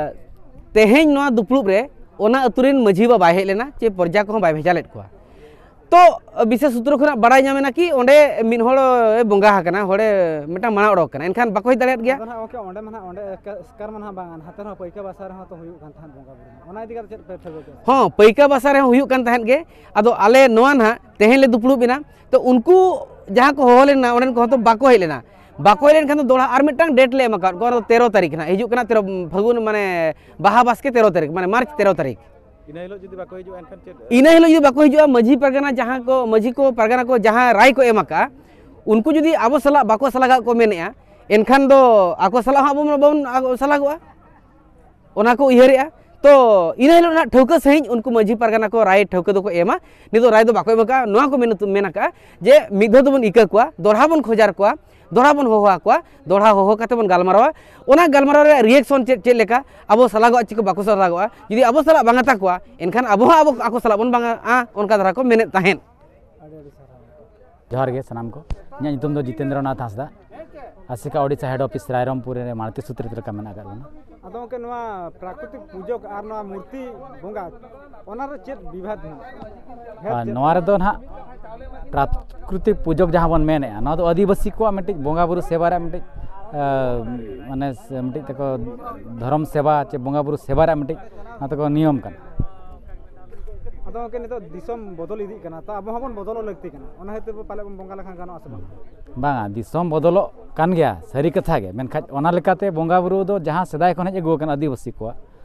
ᱛᱮᱦᱮᱧ ᱱᱚᱣᱟ ᱫᱩᱯᱲᱩᱵ ᱨᱮ ᱚᱱᱟ ᱟᱹᱛᱩ ᱨᱮᱱ ᱢᱟᱹᱡᱷᱤ ᱵᱟᱵᱟ ᱵᱟᱭ ᱦᱮᱡ ᱞᱮᱱᱟ, ᱪᱮ ᱯᱨᱚᱡᱟ ᱠᱚᱦᱚᱸ ᱵᱟᱭ ᱵᱷᱮᱡᱟ ᱞᱮᱫ ᱠᱚᱣᱟ᱾ ᱛᱚ ᱵᱤᱥᱮᱥ ᱥᱩᱛᱨᱚ ᱠᱷᱚᱱᱟᱜ ᱵᱟᱲᱟᱭ ᱧᱟᱢ ᱮᱱᱟ ᱠᱤ ᱚᱸᱰᱮ ᱢᱤᱫ ᱦᱚᱲ ᱮ ᱵᱚᱸᱜᱟ ᱟᱠᱟᱱᱟ, ᱦᱚᱲᱮ ᱢᱤᱫᱴᱟᱝ ᱢᱟᱲᱟᱝ ᱚᱰᱚᱠ ᱟᱠᱟᱱᱟ, ᱮᱱᱠᱷᱟᱱ ᱵᱟᱠᱚ ᱦᱮᱡ ᱫᱟᱲᱮᱭᱟᱫ ᱜᱮᱭᱟ᱾ ᱟᱫᱚ ᱱᱟᱦᱟᱜ ᱜᱚᱢᱠᱮ, ᱚᱸᱰᱮ ᱢᱟ ᱱᱟᱦᱟᱜ, ᱚᱸᱰᱮ ᱮᱥᱠᱟ-, ᱮᱥᱠᱟᱨ ᱢᱟ ᱱᱟᱦᱟᱜ ᱵᱟᱝ, ᱱᱟᱛᱮ ᱨᱮᱦᱚᱸ ᱯᱟᱹᱭᱠᱟᱹ ᱵᱟᱥᱟ ᱨᱮᱦᱚᱸ ᱛᱚ ᱦᱩᱭᱩᱜ ᱠᱟᱱ ᱛᱟᱦᱮᱸᱫ ᱵᱚᱸᱜᱟ ᱵᱩᱨᱩ ᱢᱟ᱾ ᱚᱱᱟ ᱤᱫᱤ ᱠᱟᱛᱮ ᱪᱮᱫ ᱯᱮ ᱴᱷᱟᱹᱣᱠᱟᱹ ᱠᱮᱫᱟ? ᱦᱚᱸ, ᱯᱟᱹᱭᱠᱟᱹ ᱵᱟᱥᱟ ᱨᱮᱦᱚᱸ ᱦᱩᱭᱩᱜ ᱠᱟᱱ ᱛᱟᱦᱮᱸᱫ ᱜᱮ᱾ ᱟᱫᱚ ᱟᱞᱮ ᱱᱚᱣᱟ ᱱᱟᱦᱟᱜ ᱛᱮᱦᱮᱧ ᱞᱮ ᱫᱩᱯᱲᱩᱵ ᱮᱱᱟ, ᱛᱚ ᱩᱱᱠᱩ ᱡᱟᱦᱟᱸ ᱠᱚ ᱦᱚᱦᱚ ᱞᱮᱱᱟ, ᱚᱸᱰᱮᱱ ᱠᱚ ᱦᱚᱸᱛᱚ ᱵᱟᱠᱚ ᱦᱮᱡ ᱞᱮᱱᱟ᱾ ᱵᱟᱠᱚ ᱦᱮᱡ ᱞᱮᱱᱠᱷᱟᱱ ᱫᱚ ᱫᱚᱦᱲᱟ ᱟᱨ ᱢᱤᱫᱴᱟᱝ ᱰᱮᱴ ᱞᱮ ᱮᱢ ᱟᱠᱟᱫ ᱠᱚᱣᱟ, ᱚᱱᱟ ᱫᱚ ᱛᱮᱨᱚ ᱛᱟᱹᱨᱤᱠᱷ ᱱᱟᱦᱟᱜ ᱦᱤᱡᱩᱜ ᱠᱟᱱᱟ, ᱛᱮᱨᱚ ᱯᱷᱟᱹᱜᱩᱱ, ᱢᱟᱱᱮ ᱵᱟᱦᱟ ᱵᱟᱥᱠᱮ ᱛᱮᱨᱚ ᱛᱟᱹᱨᱤᱠᱷ, ᱢᱟᱱᱮ ᱢᱟᱨᱪ ᱛᱮᱨᱚ ᱛᱟᱹᱨᱤᱠᱷ᱾ ᱤᱱᱟᱹ ᱦᱤᱞᱳᱜ ᱡᱩᱫᱤ ᱵᱟᱠᱚ ᱦᱤᱡᱩᱜᱼᱟ, ᱮᱱᱠᱷᱟᱱ ᱪᱮᱫ? ᱤᱱᱟᱹ ᱦᱤᱞᱳᱜ ᱡᱩᱫᱤ ᱵᱟᱠᱚ ᱦᱤᱡᱩᱜᱼᱟ, ᱢᱟᱹᱡᱷᱤ ᱯᱟᱨᱜᱟᱱᱟ ᱡᱟᱦᱟᱸ ᱠᱚ, ᱢᱟᱹᱡᱷᱤ ᱠᱚ ᱯᱟᱨᱜᱟᱱᱟ ᱠᱚ ᱡᱟᱦᱟᱸ ᱨᱟᱭ ᱠᱚ ᱮᱢ ᱟᱠᱟᱫᱼᱟ, ᱩᱱᱠᱩ ᱡᱩᱫᱤ ᱟᱵᱚ ᱥᱟᱞᱟᱜ ᱵᱟᱠᱚ ᱥᱟᱞᱟᱜᱟᱜ ᱠᱚ ᱢᱮᱱᱮᱫᱼᱟ, ᱮᱱᱠᱷᱟᱱ ᱫᱚ ᱟᱠᱚ ᱥᱟᱞᱟᱜ ᱦᱚᱸ ᱟᱵᱚ ᱢᱟ ᱵᱟᱵᱚᱱ ᱥᱟᱞᱟᱜᱚᱜᱼᱟ᱾ ᱚᱱᱟ ᱠᱚ ᱩᱭᱦᱟᱹᱨᱮᱜᱼᱟ᱾ ᱛᱚ ᱤᱱᱟᱹ ᱦᱤᱞᱳᱜ ᱱᱟᱜ ᱴᱷᱟᱹᱣᱠᱟᱹ ᱥᱟᱺᱦᱤᱡ ᱩᱱᱠᱩ ᱢᱟᱹᱡᱷᱤ ᱯᱟᱨᱜᱟᱱᱟ ᱠᱚ ᱨᱟᱭ ᱴᱷᱟᱹᱣᱠᱟᱹ ᱫᱚᱠᱚ ᱮᱢᱟ᱾ ᱱᱤᱛᱚᱜ ᱨᱟᱭ ᱫᱚ ᱵᱟᱠᱚ ᱮᱢ ᱟᱠᱟᱫᱼᱟ᱾ ᱱᱚᱣᱟ ᱠᱚ ᱢᱮᱱ, ᱢᱮᱱ ᱟᱠᱟᱫᱼᱟ ᱡᱮ ᱢᱤᱫ ᱫᱷᱟᱣ ᱫᱚᱵᱚᱱ ᱤᱠᱟᱹ ᱠᱚᱣᱟ, ᱫᱚᱦᱲᱟ ᱵᱚᱱ ᱠᱷᱚᱡᱟᱨ ᱠᱚᱣᱟ, ᱫᱚᱦᱲᱟ ᱵᱚᱱ ᱦᱚᱦᱚ ᱟᱠᱚᱣᱟ, ᱫᱚᱦᱲᱟ ᱦᱚᱦᱚ ᱠᱟᱛᱮ ᱵᱚᱱ ᱜᱟᱞᱢᱟᱨᱟᱣᱟ᱾ ᱚᱱᱟ ᱜᱟᱞᱢᱟᱨᱟᱣ ᱨᱮᱭᱟᱜ ᱨᱤᱭᱮᱠᱥᱚᱱ ᱪᱮᱫ, ᱪᱮᱫ ᱞᱮᱠᱟ, ᱟᱵᱚ ᱥᱟᱞᱟᱜᱚᱜᱼᱟ ᱪᱮ ᱠᱚ ᱵᱟᱠᱚ ᱥᱟᱞᱟᱜᱚᱜᱼᱟ᱾ ᱡᱩᱫᱤ ᱟᱵᱚ ᱥᱟᱞᱟᱜ ᱵᱟᱝ ᱟᱛᱟ ᱠᱚᱣᱟ, ᱮᱱᱠᱷᱟᱱ ᱟᱵᱚ ᱦᱚᱸ ᱟᱵᱚ, ᱟᱠᱚ ᱥᱟᱞᱟᱜ ᱵᱚᱱ ᱵᱟᱝᱟ, ᱚᱱᱠᱟ ᱫᱷᱟᱨᱟ ᱠᱚ ᱢᱮᱱᱮᱫ ᱛᱟᱦᱮᱸᱫ᱾ ᱟᱹᱰᱤ ᱟᱹᱰᱤ ᱥᱟᱨᱦᱟᱣ᱾ ᱡᱚᱦᱟᱨ ᱜᱮ ᱥᱟᱱᱟᱢ ᱠᱚ᱾ ᱤᱧᱟᱹᱜ ᱧᱩᱛᱩᱢ ᱫᱚ ᱡᱤᱛᱮᱱᱫᱨᱚ ᱱᱟᱛᱷ ᱦᱟᱸᱥᱫᱟ᱾ ᱟᱥᱮᱠᱟ ᱳᱰᱤᱥᱟ ᱦᱮᱰ ᱚᱯᱷᱤᱥ ᱨᱟᱭᱨᱚᱢᱯᱩᱨ ᱨᱮ ᱢᱟᱲᱛᱤ ᱥᱩᱛᱨᱮᱛ ᱞᱮᱠᱟ ᱢᱮᱱᱟᱜ ᱟᱠᱟᱫ ᱵᱚᱱᱟ᱾ ᱟᱫᱚ ᱜᱚᱢᱠᱮ, ᱱᱚᱣᱟ ᱯᱨᱟᱠᱨᱤᱛᱤᱠ ᱯᱩᱡᱚᱠ ᱟᱨ ᱱᱚᱣᱟ ᱢᱩᱨᱛᱤ ᱵᱚᱸᱜᱟ, ᱚᱱᱟ ᱨᱮ ᱪᱮᱫ ᱵᱤᱵᱷᱟᱫ ᱢᱮᱱᱟᱜᱼᱟ? ᱵᱷᱮᱫ ᱟᱨ ᱪᱮᱫ? ᱱᱚᱣᱟ ᱨᱮᱫᱚ ᱱᱟᱦᱟᱜ ᱯᱨᱟᱠᱨᱤᱛᱤᱠ ᱯᱩᱡᱚᱠ ᱡᱟᱦᱟᱸ ᱵᱚᱱ ᱢᱮᱱᱮᱫᱼᱟ, ᱱᱚᱣᱟ ᱫᱚ ᱟᱹᱫᱤᱵᱟᱹᱥᱤ ᱠᱚᱣᱟᱜ ᱢᱤᱫᱴᱤᱡ ᱵᱚᱸᱜᱟ ᱵᱩᱨᱩ ᱥᱮᱵᱟ ᱨᱮᱭᱟᱜ ᱢᱤᱫᱴᱤᱡ, ᱟᱸ, ᱢᱟᱱᱮ ᱥᱮ ᱢᱤᱫᱴᱤᱡ ᱛᱟᱠᱚ ᱫᱷᱚᱨᱚᱢ ᱥᱮᱵᱟ ᱪᱮ ᱵᱚᱸᱜᱟ ᱵᱩᱨᱩ ᱥᱮᱵᱟ ᱨᱮᱭᱟᱜ ᱢᱤᱫᱴᱤᱡ ᱚᱱᱟ ᱛᱟᱠᱚ ᱱᱤᱭᱚᱢ ᱠᱟᱱᱟ᱾ ᱟᱫᱚ ᱜᱚᱢᱠᱮ, ᱱᱤᱛᱚᱜ ᱫᱤᱥᱚᱢ ᱵᱚᱫᱚᱞ ᱤᱫᱤᱜ ᱠᱟᱱᱟ, ᱛᱚ ᱟᱵᱚ ᱦᱚᱸᱵᱚᱱ ᱵᱚᱫᱚᱞᱚᱜ ᱞᱟᱹᱠᱛᱤ ᱠᱟᱱᱟ, ᱚᱱᱟ ᱠᱷᱟᱹᱛᱤᱨ ᱯᱟᱞᱮ ᱵᱚᱱ ᱵᱚᱸᱜᱟ ᱞᱮᱠᱷᱟᱱ ᱜᱟᱱᱚᱜᱼᱟ ᱥᱮ ᱵᱟᱝ? ᱵᱟᱝᱟ, ᱫᱤᱥᱚᱢ ᱵᱚᱫᱚᱞᱚᱜ ᱠᱟᱱ ᱜᱮᱭᱟ, ᱥᱟᱹᱨᱤ ᱠᱟᱛᱷᱟ ᱜᱮ, ᱢᱮᱱᱠᱷᱟᱱ ᱚᱱᱟ ᱞᱮᱠᱟᱛᱮ ᱵᱚᱸᱜᱟ ᱵᱩᱨᱩ ᱫᱚ ᱡᱟᱦᱟᱸ ᱥᱮᱫᱟᱭ ᱠᱷᱚᱱ ᱦᱮᱡ ᱟᱹᱜᱩ ᱟᱠᱟᱱᱟ ᱟᱹᱫᱤᱵᱟᱹᱥᱤ ᱠᱚᱣᱟᱜ,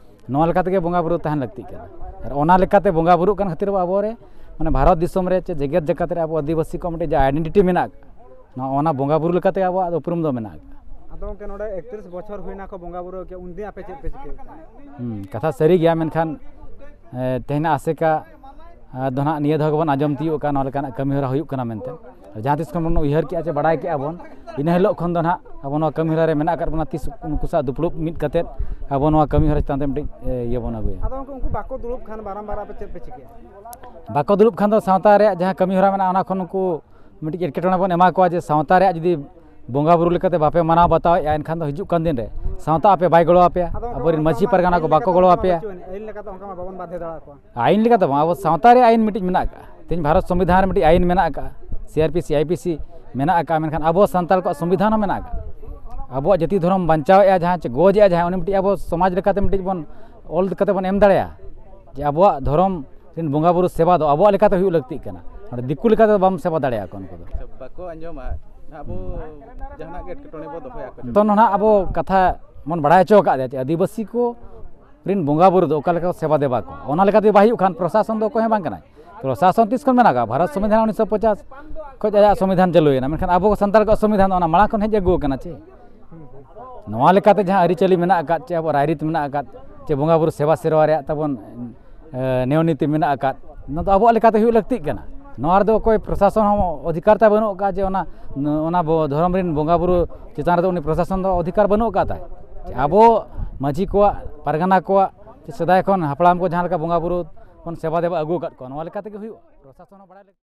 ᱱᱚᱣᱟ ᱞᱮᱠᱟ ᱛᱮᱜᱮ ᱵᱚᱸᱜᱟ ᱵᱩᱨᱩ ᱛᱟᱦᱮᱱ ᱞᱟᱹᱠᱛᱤᱜ ᱠᱟᱱᱟ᱾ ᱟᱨ ᱚᱱᱟ ᱞᱮᱠᱟᱛᱮ ᱵᱚᱸᱜᱟ ᱵᱩᱨᱩᱜ ᱠᱟᱱ ᱠᱷᱟᱹᱛᱤᱨ ᱟᱵᱚ ᱨᱮ, ᱢᱟᱱᱮ, ᱵᱷᱟᱨᱚᱛ ᱫᱤᱥᱚᱢ ᱨᱮ ᱪᱮ ᱡᱮᱜᱮᱛ ᱡᱟᱠᱟᱛ ᱨᱮ ᱟᱵᱚ ᱟᱹᱫᱤᱵᱟᱹᱥᱤ ᱠᱚᱣᱟᱜ ᱢᱤᱫᱴᱮᱡ ᱡᱮ ᱟᱭᱰᱮᱱᱴᱤᱴᱤ ᱢᱮᱱᱟᱜ ᱟᱠᱟᱫ, ᱱᱚᱣᱟ, ᱚᱱᱟ ᱵᱚᱸᱜᱟ ᱵᱩᱨᱩ ᱞᱮᱠᱟᱛᱮ ᱟᱵᱚᱣᱟᱜ ᱩᱯᱨᱩᱢ ᱫᱚ ᱢᱮᱱᱟᱜ ᱟᱠᱟᱫ᱾ ᱟᱫᱚ ᱜᱚᱢᱠᱮ, ᱱᱚᱰᱮ ᱮᱠᱛᱨᱤᱥ ᱵᱚᱪᱷᱚᱨ ᱦᱩᱭᱱᱟ ᱠᱚ ᱵᱚᱸᱜᱟ ᱵᱩᱨᱩ, ᱩᱱᱫᱤᱱ ᱟᱯᱮ ᱪᱮᱫ ᱯᱮ ᱪᱤᱠᱟᱹᱭᱮᱫ ᱛᱟᱦᱮᱸᱫ? ᱦᱩᱸ, ᱠᱟᱛᱷᱟ ᱥᱟᱹᱨᱤ ᱜᱮᱭᱟ, ᱢᱮᱱᱠᱷᱟᱱ, ᱮ, ᱛᱮᱦᱮᱧ ᱟᱥᱮᱠᱟ, ᱮ, ᱫᱚ ᱱᱟᱦᱟᱜ ᱱᱤᱭᱟᱹ ᱫᱷᱟᱣ ᱜᱮᱵᱚᱱ ᱟᱸᱡᱚᱢ ᱛᱤᱭᱳᱜ ᱠᱟᱜᱼᱟ, ᱱᱚᱣᱟ ᱞᱮᱠᱟᱱᱟᱜ ᱠᱟᱹᱢᱤ ᱦᱚᱨᱟ ᱦᱩᱭᱩᱜ ᱠᱟᱱᱟ ᱢᱮᱱᱛᱮ᱾ ᱟᱨ ᱡᱟᱦᱟᱸ ᱛᱤᱥ ᱠᱷᱚᱱ ᱵᱚᱱ ᱩᱭᱦᱟᱹᱨ ᱠᱮᱜᱼᱟ ᱪᱮ ᱵᱟᱲᱟᱭ ᱠᱮᱜᱼᱟ ᱵᱚᱱ, ᱤᱱᱟᱹ ᱦᱤᱞᱳᱜ ᱠᱷᱚᱱ ᱫᱚ ᱱᱟᱦᱟᱜ ᱟᱵᱚ ᱱᱚᱣᱟ ᱠᱟᱹᱢᱤ ᱦᱚᱨᱟ ᱨᱮ ᱢᱮᱱᱟᱜ ᱟᱠᱟᱫ ᱵᱚᱱᱟ᱾ ᱛᱤᱥ ᱩᱱᱠᱩ ᱥᱟᱶ ᱫᱩᱯᱲᱩᱵ ᱢᱤᱫ ᱠᱟᱛᱮᱫ ᱟᱵᱚ ᱱᱚᱣᱟ ᱠᱟᱹᱢᱤ ᱦᱚᱨᱟ ᱪᱮᱛᱟᱱ ᱛᱮ ᱢᱤᱫᱴᱤᱡ, ᱮ, ᱤᱭᱟᱹ ᱵᱚᱱ ᱟᱹᱜᱩᱭᱟ᱾ ᱟᱫᱚ ᱜᱚᱢᱠᱮ, ᱩᱱᱠᱩ ᱵᱟᱠᱚ ᱫᱩᱲᱩᱵ ᱠᱷᱟᱱ ᱵᱟᱨᱚᱢᱵᱟᱨ ᱟᱯᱮ ᱪᱮᱫ ᱯᱮ ᱪᱤᱠᱟᱹᱭᱟ? ᱵᱟᱠᱚ ᱫᱩᱲᱩᱵ ᱠᱷᱟᱱ ᱫᱚ ᱥᱟᱶᱛᱟ ᱨᱮᱭᱟᱜ ᱡᱟᱦᱟᱸ ᱠᱟᱹᱢᱤ ᱦᱚᱨᱟ ᱢᱮᱱᱟᱜᱼᱟ, ᱚᱱᱟ ᱠᱷᱚᱱ ᱩᱱᱠᱩ ᱢᱤᱫᱴᱤᱡ ᱮᱴᱠᱮᱴᱚᱬᱮ ᱵᱚᱱ ᱮᱢᱟ ᱠᱚᱣᱟ ᱡᱮ ᱥᱟᱶᱛᱟ ᱨᱮᱭᱟᱜ ᱡᱩᱫᱤ ᱵᱚᱸᱜᱟ ᱵᱩᱨᱩ ᱞᱮᱠᱟᱛᱮ ᱵᱟᱯᱮ ᱢᱟᱱᱟᱣ ᱵᱟᱛᱟᱣᱮᱫᱼᱟ, ᱮᱱᱠᱷᱟᱱ ᱫᱚ ᱦᱤᱡᱩᱜ ᱠᱟᱱ ᱫᱤᱱ ᱨᱮ ᱥᱟᱶᱛᱟ ᱟᱯᱮ ᱵᱟᱭ ᱜᱚᱲᱚ ᱟᱯᱮᱭᱟ, ᱟᱫᱚ ᱟᱵᱚᱨᱮᱱ ᱚᱱᱟ ᱢᱟᱹᱡᱷᱤ ᱢᱟ ᱯᱟᱨᱜᱟᱱᱟ ᱠᱚ ᱟᱹᱭᱤᱱ ᱵᱟᱠᱚ ᱞᱮᱠᱟᱛᱮ ᱜᱚᱲᱚ ᱚᱱᱟ ᱟᱯᱮᱭᱟ᱾ ᱵᱟᱹᱪᱩᱜ ᱟᱹᱱᱤᱡ, ᱟᱹᱭᱤᱱ ᱞᱮᱠᱟᱛᱮ ᱚᱱᱠᱟ ᱢᱟ ᱵᱟᱵᱚᱱ ᱵᱟᱫᱷᱭᱚ ᱫᱟᱲᱮ ᱟᱠᱚᱣᱟ᱾ ᱟᱹᱭᱤᱱ ᱞᱮᱠᱟᱛᱮ ᱵᱟᱝ, ᱟᱵᱚ ᱥᱟᱶᱛᱟ ᱨᱮ ᱟᱹᱭᱤᱱ ᱢᱤᱫᱴᱤᱡ ᱢᱮᱱᱟᱜ ᱟᱠᱟᱫᱼᱟ᱾ ᱛᱮᱦᱮᱧ ᱵᱷᱟᱨᱚᱛ ᱥᱚᱝᱵᱤᱫᱷᱟᱱ ᱨᱮ ᱢᱤᱫᱴᱤᱡ ᱟᱹᱭᱤᱱ ᱢᱮᱱᱟᱜ ᱟᱠᱟᱫᱼᱟ, ᱥᱤ ᱟᱨ P C, I P C ᱢᱮᱱᱟᱜ ᱟᱠᱟᱫᱼᱟ, ᱢᱮᱱᱠᱷᱟᱱ ᱟᱵᱚ ᱥᱟᱱᱛᱟᱲ ᱠᱚᱣᱟᱜ ᱥᱚᱝᱵᱤᱫᱷᱟᱱ ᱦᱚᱸ ᱢᱮᱱᱟᱜ ᱟᱠᱟᱫᱼᱟ᱾ ᱟᱵᱚᱣᱟᱜ ᱡᱟᱹᱛᱤ ᱫᱷᱚᱨᱚᱢ ᱵᱟᱧᱪᱟᱣᱮᱫᱼᱟ ᱡᱟᱦᱟᱸ ᱪᱮ ᱜᱚᱡᱮᱫᱼᱟ ᱡᱟᱦᱟᱸᱭ, ᱩᱱᱤ ᱢᱤᱫᱴᱤᱡ ᱟᱵᱚ ᱥᱚᱢᱟᱡᱽ ᱞᱮᱠᱟᱛᱮ ᱢᱤᱫᱴᱤᱡ ᱵᱚᱱ ᱚᱞ ᱠᱟᱛᱮ ᱵᱚᱱ ᱮᱢ ᱫᱟᱲᱮᱭᱟᱜᱼᱟ ᱡᱮ ᱟᱵᱚᱣᱟᱜ ᱫᱷᱚᱨᱚᱢ ᱨᱮᱱ ᱵᱚᱸᱜᱟ ᱵᱩᱨᱩ ᱥᱮᱵᱟ ᱫᱚ ᱟᱵᱚᱣᱟᱜ ᱞᱮᱠᱟᱛᱮ ᱦᱩᱭᱩᱜ ᱞᱟᱹᱠᱛᱤᱜ ᱠᱟᱱᱟ᱾ ᱚᱸᱰᱮ ᱫᱤᱠᱩ ᱞᱮᱠᱟ ᱫᱚ ᱵᱟᱢ ᱥᱮᱵᱟ ᱫᱟᱲᱮᱭᱟᱠᱚᱣᱟ ᱩᱱᱠᱩ ᱫᱚ᱾ ᱟᱪᱪᱷᱟ, ᱵᱟᱠᱚ ᱟᱸᱡᱚᱢᱟ᱾ ᱟᱵᱚ ᱡᱟᱦᱟᱱᱟᱜ ᱜᱮ ᱮᱴᱠᱮᱴᱚᱬᱮ ᱵᱚ ᱫᱚᱦᱚᱭᱟ ᱟᱠᱚ ᱴᱷᱮᱱ᱾ ᱛᱚ ᱱᱚᱣᱟ ᱟᱵᱚ ᱠᱟᱛᱷᱟ ᱵᱚᱱ ᱵᱟᱲᱟᱭ ᱦᱚᱪᱚ ᱟᱠᱟᱫ ᱡᱮ ᱟᱹᱫᱤᱵᱟᱹᱥᱤ ᱠᱚ ᱨᱮᱱ ᱵᱚᱸᱜᱟ ᱵᱩᱨᱩ ᱫᱚ ᱚᱠᱟ ᱞᱮᱠᱟ ᱠᱚ ᱥᱮᱵᱟ ᱫᱮᱵᱟ ᱠᱚᱣᱟ, ᱚᱱᱟ ᱞᱮᱠᱟ ᱡᱩᱫᱤ ᱵᱟᱭ ᱦᱩᱭᱩᱜ ᱠᱷᱟᱱ ᱯᱨᱚᱥᱟᱥᱚᱱ ᱫᱚ ᱚᱠᱚᱭ ᱦᱚᱸ ᱵᱟᱝ ᱠᱟᱱᱟᱭ᱾ ᱯᱨᱚᱥᱟᱥᱚᱱ ᱛᱤᱥ ᱠᱷᱚᱱ ᱢᱮᱱᱟᱜᱼᱟ? ᱵᱷᱟᱨᱚᱛ ᱥᱚᱝᱵᱤᱫᱷᱟᱱ ᱩᱱᱤᱥᱥᱚ ᱯᱚᱪᱟᱥ ᱠᱷᱚᱱ ᱟᱭᱟᱜ ᱥᱚᱝᱵᱤᱫᱷᱟᱱ ᱪᱟᱹᱞᱩᱭᱮᱱᱟ, ᱢᱮᱱᱠᱷᱟᱱ ᱟᱵᱚ ᱥᱟᱱᱛᱟᱲ ᱠᱚᱣᱟᱜ ᱥᱚᱝᱵᱤᱫᱷᱟᱱ ᱫᱚ ᱚᱱᱟ ᱢᱟᱲᱟᱝ ᱠᱷᱚᱱ ᱦᱮᱡ ᱟᱹᱜᱩ ᱟᱠᱟᱱᱟ ᱪᱮ? ᱱᱚᱣᱟ ᱞᱮᱠᱟᱛᱮ ᱡᱟᱦᱟᱸ ᱟᱹᱨᱤᱪᱟᱹᱞᱤ ᱢᱮᱱᱟᱜ ᱟᱠᱟᱫ ᱪᱮ ᱟᱵᱚᱣᱟᱜ ᱨᱟᱭᱨᱤᱛ ᱢᱮᱱᱟᱜ ᱟᱠᱟᱫ ᱪᱮ ᱵᱚᱸᱜᱟ ᱵᱩᱨᱩ ᱥᱮᱵᱟ ᱥᱮᱨᱣᱟ ᱨᱮᱭᱟᱜ ᱛᱟᱵᱚᱱ, ᱮ, ᱱᱮᱭᱚ ᱱᱤᱛᱤ ᱢᱮᱱᱟᱜ ᱟᱠᱟᱫ, ᱱᱚᱣᱟ ᱫᱚ ᱟᱵᱚᱣᱟᱜ ᱞᱮᱠᱟᱛᱮ ᱦᱩᱭᱩᱜ ᱞᱟᱹᱠᱛᱤᱜ ᱠᱟᱱᱟ᱾ ᱱᱚᱣᱟ ᱨᱮᱫᱚ ᱚᱠᱚᱭ ᱯᱨᱚᱥᱟᱥᱚᱱ ᱦᱚᱸ ᱚᱫᱷᱤᱠᱟᱨ ᱛᱟᱭ ᱵᱟᱹᱱᱩᱜ ᱟᱠᱟᱫ ᱡᱮ ᱚᱱᱟ, ᱚᱱᱟ ᱵᱚ-, ᱫᱷᱚᱨᱚᱢ ᱨᱮᱱ ᱵᱚᱸᱜᱟ ᱵᱩᱨᱩ ᱪᱮᱛᱟᱱ ᱨᱮᱫᱚ ᱩᱱᱤ ᱯᱨᱚᱥᱟᱥᱚᱱ ᱫᱚ ᱚᱫᱷᱤᱠᱟᱨ ᱵᱟᱹᱱᱩᱜ ᱟᱠᱟᱫ ᱛᱟᱭ᱾ ᱟᱵᱚ ᱢᱟᱹᱡᱷᱤ ᱠᱚᱣᱟᱜ, ᱯᱟᱨᱜᱟᱱᱟ ᱠᱚᱣᱟᱜ, ᱥᱮᱫᱟᱭ ᱠᱷᱚᱱ ᱦᱟᱯᱲᱟᱢ ᱠᱚ ᱡᱟᱦᱟᱸ ᱞᱮᱠᱟ ᱵᱚᱸᱜᱟ ᱵᱩᱨᱩ ᱵᱚᱱ ᱥᱮᱵᱟ ᱫᱮᱵᱟ ᱟᱹᱜᱩ ᱟᱠᱟᱫ ᱠᱚᱣᱟ, ᱱᱚᱣᱟ ᱞᱮᱠᱟ ᱛᱮᱜᱮ ᱦᱩᱭᱩᱜᱼᱟ᱾ ᱯᱨᱚᱥᱟᱥᱚᱱ ᱦᱚᱸ ᱵᱟᱲᱟᱭ ᱞᱟᱹᱠᱛᱤ᱾